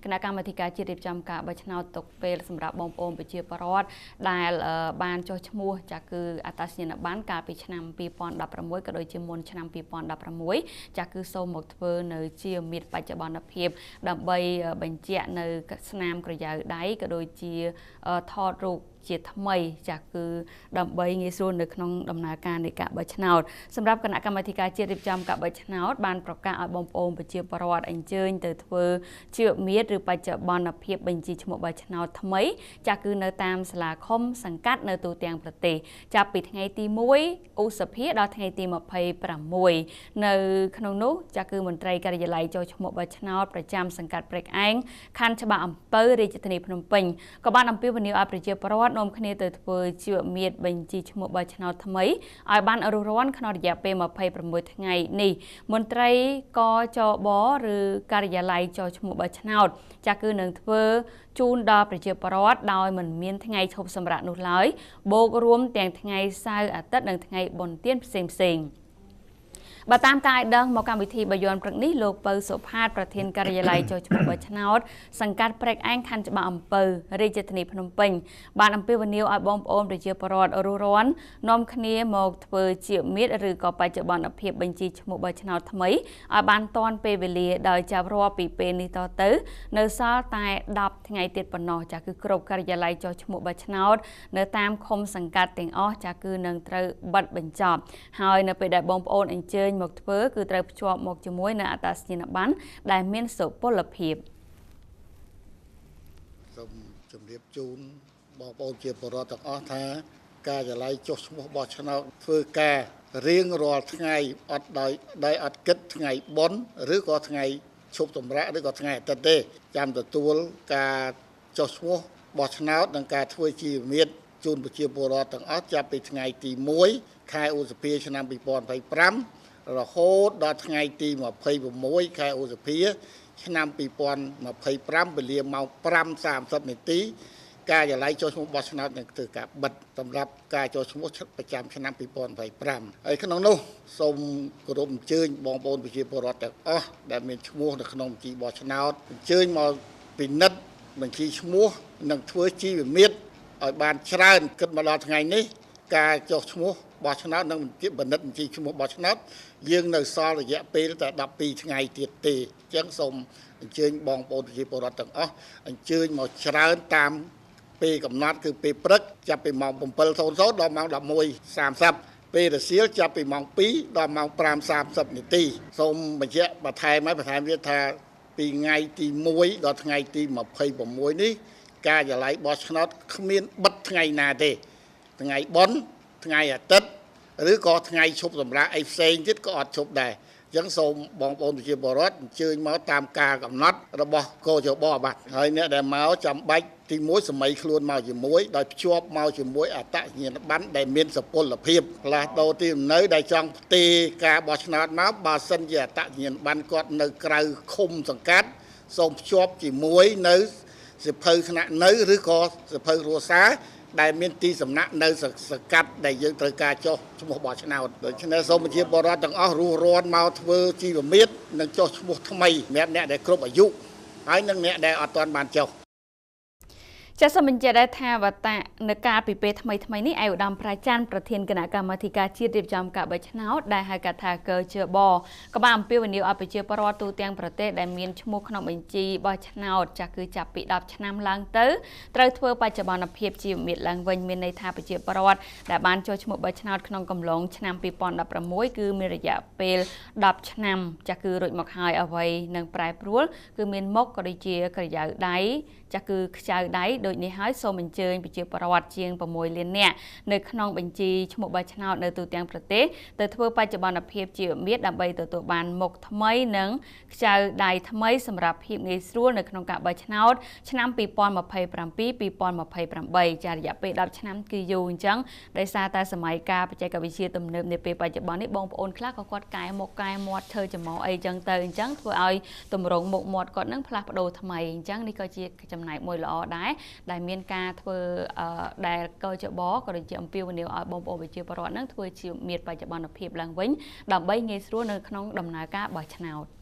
គណៈកម្មាធិការជាតិរៀបចំការបោះឆ្នោតទុកពេលសម្រាប់បងប្អូនប្រជាពលរដ្ឋដែលបានចុះឈ្មោះចាគឺអត្តសញ្ញាណប័ណ្ណកាលពីឆ្នាំ2016ក៏ដូចជាមុនឆ្នាំ2016ចាគឺសូមមកធ្វើនៅជាមិត្តបច្ចុប្បន្នភាពដើម្បីបញ្ជាក់នៅស្នាមក្រយ៉ៅដៃក៏ដូចជាថតរូបជាថ្មីចាគឺដើម្បីងាយស្រួលនៅក្នុងដំណើរការនៃការបោះឆ្នោតសម្រាប់គណៈកម្មាធិការជាតិរៀបចំការបោះឆ្នោតបានប្រកាសឲ្យបងប្អូនប្រជាពលរដ្ឋអញ្ជើញទៅធ្វើជាមិត្តឬបច្ចុប្បន្នភាពបញ្ជីឈ្មោះបោះឆ្នោតថ្មីចាគឺនៅតាមសាលាឃុំសង្កាត់នៅទូទាំងប្រទេសចាប់ពីថ្ងៃទី1ឧសភាដល់ថ្ងៃទី26នៅក្នុងនោះចាគឺមន្ត្រីការិយាល័យចុះឈ្មោះបោះឆ្នោតប្រចាំសង្កាត់ព្រែកឯងខណ្ឌច្បារអំពៅរាជធានីភ្នំពេញក៏បានអំពាវនាវឲ្យប្រជាពលរដ្ឋនាំគ្នាទៅធ្វើជាមិត្តបញ្ជីឈ្មោះបោះឆ្នោតថ្មីឲ្យបានរួសរាន់ក្នុងរយៈពេល26ថ្ងៃនេះមន្ត្រីកចបឬការិយាល័យចុះឈ្មោះបោះឆ្នោតចាគឺនឹងធ្វើជូនដល់ប្រជាពលរដ្ឋដោយមិនមានថ្ងៃឈប់សម្រាកនោះឡើយបូករួមទាំងថ្ងៃសៅរ៍អាទិត្យនិងថ្ងៃបុណ្យទានផ្សេងៗបើតាមការឲ្យដឹងមកកម្មវិធីបាយ័នព្រឹកនេះលោកពៅសុផាតប្រធានការិយាល័យចុះឈ្មោះបោះឆ្នោតសង្កាត់ព្រែកឯងខណ្ឌច្បារអំពៅរាជធានីភ្នំពេញបានអំពាវនាវឲ្យបងប្អូនប្រជាពលរដ្ឋរួសរាន់នាំគ្នាមកធ្វើជាមិត្តឬក៏បច្ចុប្បន្នភាពបញ្ជីឈ្មោះបោះឆ្នោតថ្មីឲ្យបានទាន់ពេលវេលាដោយចាប់រាប់ពីពេលនេះតទៅនៅសល់តែ10ថ្ងៃទៀតប៉ុណ្ណោះចាគឺគ្រប់ការិយាល័យចុះឈ្មោះបោះឆ្នោតនៅតាមឃុំសង្កាត់ទាំងអស់ចាគឺនឹងត្រូវបិទបញ្ចប់ហើយនៅពេលដែលបងប្អូនអញ្ជើញមកធ្វើគឺត្រូវភ្ជាប់មកជាមួយនៅអត្តសញ្ញាណប័ណ្ណដែលមានសុពលភាពសូមជម្រាបជូនបងប្អូនជាពលរដ្ឋទាំងអស់ថាការិយាល័យចុះឈ្មោះបោះឆ្នោតធ្វើការរៀងរាល់ថ្ងៃអត់ដោយអត់គិតថ្ងៃបុណ្យឬក៏ថ្ងៃឈប់សម្រាកឬក៏ថ្ងៃអាទិត្យទេចាំទទួលការចុះឈ្មោះបោះឆ្នោតនិងការធ្វើជីវមាត្រជូនប្រជាពលរដ្ឋទាំងអស់ចាប់ពីថ្ងៃទី1ខែឧសភាឆ្នាំ2025រហូតដល់ថ្ងៃទី26ខែឧសភាឆ្នាំ2025វេលាម៉ោង5:30នាទីការិយាល័យចុះឈ្មោះបោះឆ្នោតនឹងធ្វើការបិទសម្រាប់ការចុះឈ្មោះប្រចាំឆ្នាំ2025ហើយក្នុងនោះសូមគោរពអញ្ជើញបងប្អូនប្រជាពលរដ្ឋទាំងអស់ដែលមានឈ្មោះនៅក្នុងបញ្ជីបោះឆ្នោតអញ្ជើញមកពិនិត្យបញ្ជីឈ្មោះនិងធ្វើជីវមាត្រឲ្យបានច្រើនគិតមកដល់ថ្ងៃនេះការចុះឈ្មោះបោះឆ្នោតនិងបណ្ឌិតបញ្ជីឈ្មោះបោះឆ្នោតយើងនៅសល់រយៈពេលតែ12ថ្ងៃទៀតទេអញ្ចឹងសូមអញ្ជើញបងប្អូនប្រជាពលរដ្ឋទាំងអស់អញ្ជើញមកច្រើនតាមពេលកំណត់គឺពេលព្រឹកចាប់ពីម៉ោង7:00ដល់ម៉ោង11:30ពេលរសៀលចាប់ពីម៉ោង2ដល់ម៉ោង5:30នាទីសូមបញ្ជាក់បន្ថែមឲ្យបន្ថែមទៀតថាពីថ្ងៃទី1ដល់ថ្ងៃទី26នេះការិយាល័យបោះឆ្នោតគ្មានបិទថ្ងៃណាទេថ្ងៃបុណ្យថ្ងៃអាទិត្យឬក៏ថ្ងៃឈប់សម្រាកអីផ្សេងទៀតក៏អត់ឈប់ដែរអញ្ចឹងសូមបងប្អូនប្រជាពលរដ្ឋអញ្ជើញមកតាមការកំណត់របស់កជបបាទហើយអ្នកដែលមកចាំបាច់ទី1សម័យខ្លួនមកជាមួយដោយភ្ជាប់មកជាមួយអត្តសញ្ញាណប័ណ្ណដែលមានសុពលភាពផ្លាស់ប្ដូរទីលំនៅដែលចង់ផ្ទេរការបោះឆ្នោតមកបើសិនជាអត្តសញ្ញាណប័ណ្ណគាត់នៅក្រៅឃុំសង្កាត់សូមភ្ជាប់ជាមួយនៅសៀវភៅថ្នាក់នៅឬក៏សៀវភៅគ្រួសារដែលមានទីសំណាក់នៅសង្កាត់ដែលយើងត្រូវការចុះឈ្មោះបោះឆ្នោតដូច្នេះសូមប្រជាពលរដ្ឋទាំងអស់រួសរាន់មកធ្វើជីវមាត្រនិងចុះឈ្មោះថ្មីសម្រាប់អ្នកដែលគ្រប់អាយុហើយនិងអ្នកដែលអត់ទាន់បានចុះចាសសូមបញ្ជាក់ដែរថាវតានៅកាលពីពេលថ្មីៗនេះឯកឧត្តមប្រាច័ន្ទប្រធានគណៈកម្មាធិការជាតិរៀបចំការបោះឆ្នោតដែលហៅកាត់ថាកជបក៏បានអំពាវនាវឲ្យប្រជាពលរដ្ឋទូទាំងប្រទេសដែលមានឈ្មោះក្នុងបញ្ជីបោះឆ្នោតចាស់គឺចាប់ពី10ឆ្នាំឡើងទៅត្រូវធ្វើបច្ចុប្បន្នភាពជីវមាត្រឡើងវិញមានន័យថាប្រជាពលរដ្ឋដែលបានចុះឈ្មោះបោះឆ្នោតក្នុងកំឡុងឆ្នាំ2016គឺមានរយៈពេល10ឆ្នាំចាស់គឺរួចមកហើយអ្វីនឹងប្រែប្រួលគឺមានមុខក៏ដូចជាក្រយ៉ៅដៃចាស់គឺខ្ចៅដៃដូចនេះហើយសូមអញ្ជើញប្រជាពលរដ្ឋជាង6លាននាក់នៅក្នុងបញ្ជីឈ្មោះបោះឆ្នោតនៅទូទាំងប្រទេសទៅធ្វើបច្ចុប្បន្នភាពជីវមាត្រដើម្បីទទួលបានមុខថ្មីនិងខ្ចៅដៃថ្មីសម្រាប់ភាពងាយស្រួលនៅក្នុងការបោះឆ្នោតឆ្នាំ2027 2028ចារយៈពេល10ឆ្នាំគឺយូរអញ្ចឹងដោយសារតែសម័យកាលបច្ចេកវិទ្យាទំនើបនាពេលបច្ចុប្បន្ននេះបងប្អូនខ្លះក៏គាត់កែមុខកែមាត់ធ្វើចំអីចឹងទៅអញ្ចឹងធ្វើឲ្យទម្រង់មុខមាត់គាត់នឹងផ្លាស់ប្ដូរថ្មីអញ្ចឹងនេះក៏ជាចំណែកមួយល្អដែរដែលមានការធ្វើដែលកជបក៏ដូចជាអំពាវនាវឲ្យបងប្អូនប្រជាពលរដ្ឋនឹងធ្វើជាមាត្របច្ចុប្បន្នភាពឡើងវិញដើម្បីងាយស្រួលនៅក្នុងដំណើរការបោះឆ្នោត។